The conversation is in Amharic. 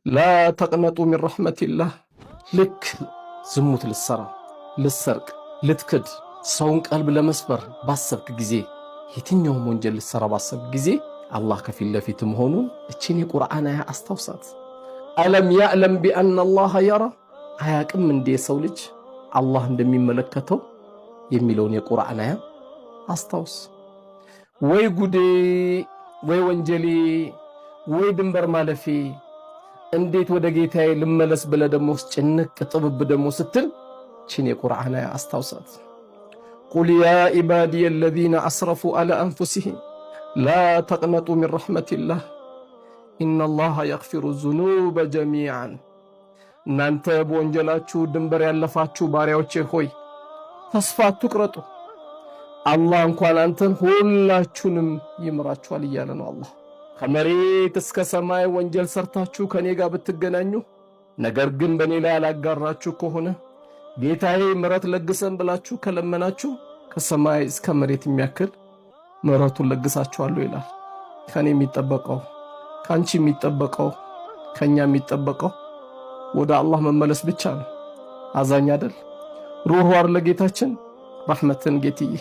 لا تقنطوا من رحمة الله። ልክ ዝሙት ልትሰራ፣ ልትሰርቅ፣ ልትክድ፣ ሰውን ቀልብ ለመስበር ባሰብክ ጊዜ፣ የትኛውም ወንጀል ልትሰራ ባሰብክ ጊዜ አላህ ከፊት ለፊት መሆኑን እችን የቁርአን አያ አስታውሳት። ألم يعلم بأن الله يرى፣ አያቅም እንዴ የሰው ልጅ አላህ እንደሚመለከተው የሚለውን የቁርአን አያ አስታውስ። ወይ ጉዴ፣ ወይ ወንጀሌ፣ ወይ ድንበር ማለፌ፣ እንዴት ወደ ጌታዬ ልመለስ ብለህ ደግሞ ጭንቅ ጥብብ ደግሞ ስትል ችን የቁርአን አያ አስታውሳት። قل يا عبادي الذين أسرفوا على أنفسهم لا تقنطوا من رحمة الله إن الله يغفر الذنوب جميعا። እናንተ በወንጀላችሁ ድንበር ያለፋችሁ ባሪያዎቼ ሆይ ተስፋ አትቁረጡ፣ አላህ እንኳን አንተን ሁላችሁንም ይምራችኋል እያለ ነው አላህ። ከመሬት እስከ ሰማይ ወንጀል ሰርታችሁ ከኔ ጋር ብትገናኙ፣ ነገር ግን በኔ ላይ ያላጋራችሁ ከሆነ፣ ጌታዬ ምሕረት ለግሰን ብላችሁ ከለመናችሁ ከሰማይ እስከ መሬት የሚያክል ምሕረቱን ለግሳችኋለሁ ይላል። ከኔ የሚጠበቀው፣ ከአንቺ የሚጠበቀው፣ ከኛ የሚጠበቀው ወደ አላህ መመለስ ብቻ ነው። አዛኝ አይደል? ሩህሩህ አይደል ጌታችን? ረሕመትን ጌትዬ።